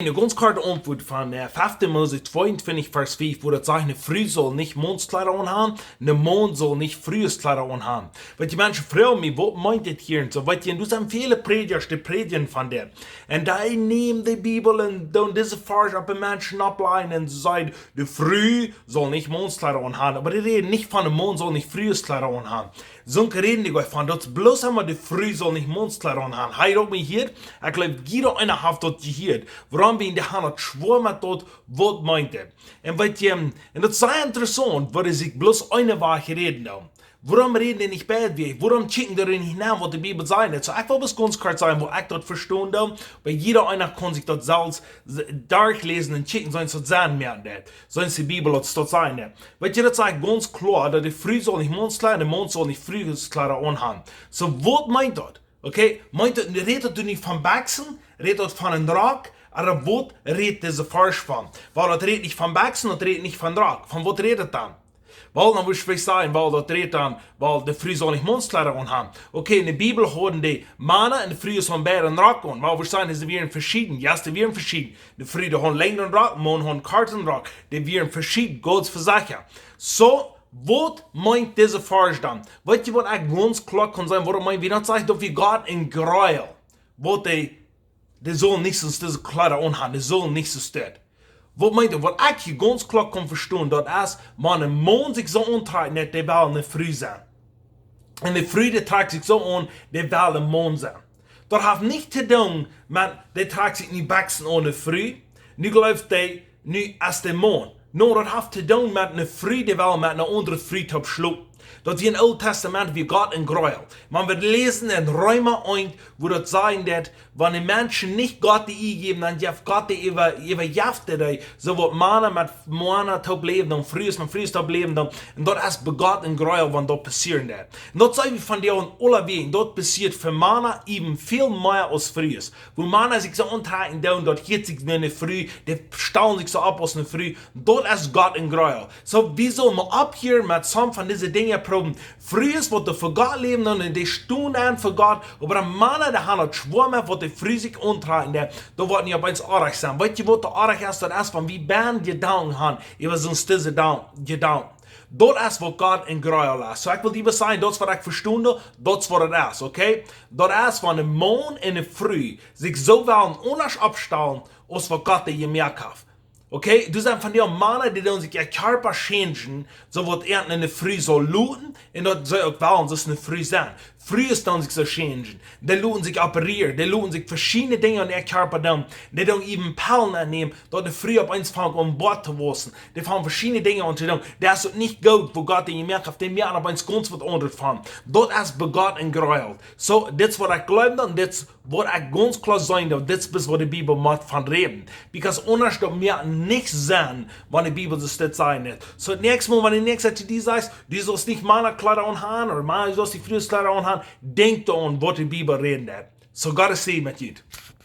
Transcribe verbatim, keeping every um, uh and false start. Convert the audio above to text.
Eene gaunz korte Auntwuat von äh, fefte Mose tweeuntwintich, Varsch fief, wua daut sajcht, eene Fru saul nich Maunskjleeda aunhaben, een Maun saul nich Frueskjleeda aunhaben. Waut dee Menschen froagen mie, waut meent dit hia un soo, waut jie, doa sent väle Prädjasch, dee prädjen von dit. Un dee nämen de Bibel un doonen dise Varsch opp de Menschen auflajen un sajen, de Fru saul nich Maunskjleeda aunhaben, oba dee räden nich von, een Maun saul nich Frueskjleeda aunhaben. Soone räden dee von, daut bloos emol de Fru saul nich Maunskjleeda aunhaben. Hee roopt mie hia, ekj jleew, jieda eena haft daut jehieet. Wuarom wie en de Hand daut schwoa met daut, waut meent et? Un weet jie, un daut es sea interessaunt, woo dee sikj bloos eene Wajch räden doonen. Wuarom räden dee nich beid Wäaj? Wuarom kjikjen dee nich no, waut de Bibel sajcht? Soo, ekj well bloos gaunz kort sajen, woo ekj daut vestonen doo, oba jieda eena kaun sikj daut selfst s-, derchläsen un kjikjen, soo aus daut sennen moakt. Soo aus de Bibel daut, daut sajcht. Weet jie, daut sajcht gaunz kloa, daut de Fru saul nich Maunskjleeda, de Maun saul nich Frueskjleeda aunhaben. Soo, waut meent daut? Okay, meent daut, rät daut doa nich von Bekjsen, rät daut von een Rock, ooda waut rät dise Varsch von? Wiels daut rät nich von Bekjsen, daut rät nich von Rock. Von waut rät et dan? Wiels, dan wudd ekj sajen, wiels daut rät dan, wiels de Fru saul nich Maunskjleeda aunhaben. Okay, en de Bibel hauden de Mana un de Frues hauden beid een Rock aun. Wiels wie sajen, see wieren veschieden. Jo, see wieren veschieden. De Fru, dee haud een lenjen Rock, Maun haud een korten Rock. Dee wieren veschieden, gaunz vesechat. Soo, waut meent dise Varsch dan? Weet jie, waut ekj gaunz kloa kaun sajen, waut meent, woo daut sajcht, daut wie Gott en Gräuel, waut dee, dee saul nich soo dise Kjleeda aunhaben, dee saul nich soo stonen. Waut meent daut? Waut ekj hia gaunz kloa kaun vestonen, daut es, wan een Maun sikj soo auntrakjt, daut dee well eene Fru sennen. Un de Fru, dee trakjt sikj soo aun, dee well een Maun sennen. Daut haft nich to doonen met, dee trakjt sikj nu Bekjsen aun, de Fru. Nu jleeft dee, nu es dee Maun. Nä, daut haft to doonen met eene Fru, dee well met eene aundre Fru toop schlopen. Daut wia em Oolen Tastament, wia Gott en Gräuel. Oba wie läsen en Reema eent, woo daut sajcht, daut wan de Menschen nich Gott de Ea jäwen, dan jeft Gott dee äwa, äwajeft dee, soo aus Mana met Mana toop läwen doonen, Frues met Frues toop läwen doonen. Un daut es bie Gott en Gräuel, wan daut passieren deit. Un daut seenen wie vondoag aula wäajen, daut passieet fa Mana äwen väl mea aus Frues. Woo Mana sikj soo auntrakjen doonen, daut hieet sikj no eene Fru, dee stalen sikj soo opp aus eene Fru, daut es Gott en Gräuel. Soo, wie sellen mau opphieren met some von dise Dinja proowen. Frues, waut doa fa Gott läwen doonen, un dee stonen aun fa Gott, oba de Mana, dee haben daut schwoa met, waut de Fru sikj auntrakjt, daut woat nich opp eent oajch sennen. Weet jie, waut doa oajch es? Daut es, wan wie bän Jedanken haben, äwa soo aus dise Jedanken. Daut es, waut Gott en Gräuel es. Soo, ekj well die waut sajen, daut es, waut ekj vestonen doo, daut es, waut et es, okay? Daut es, wan een Maun un eene Fru sikj soo wellen aundasch oppstalen, aus waut Gott dee jemoakt haft. Okay, doa sent vondoag Mana, dee doonen sikj äa Kjarpa changen, soo aus eena eene Fru saul loten, un daut see uk wellen, soo aus eene Fru sennen. Frues doonen sikj soo changen. Dee loten sikj operieren, dee loten sikj veschiedne Dinja aun äa Kjarpa doonen. Dee doonen äwen Pellen aunnämen, daut de Fru opp eent aunfangt aun Boat to wausen. Dee fangen veschiedne Dinja aun to doonen. Daut es uk nich goot, woo Gott dee jemoakt haft, dee moaken opp eent gaunz waut aundret von. Daut es bie Gott en Gräuel. Soo, dit es, waut ekj jleew, dan dit es, waut ekj gaunz kloa sajen doo, dit es, waut de Bibel mott von räden. Because aundasch daut moakt nich Senn, wan de Bibel daut sajcht nich. Soo, daut näakjste Mol, wan de Näakjste to die sajcht, du saust nich Mana Kjleeda aunhaben, ooda Mana, du saust nich Frues Kjleeda aunhaben, denkj doaraun, waut de Bibel räden deit. Soo, Gott sie met junt.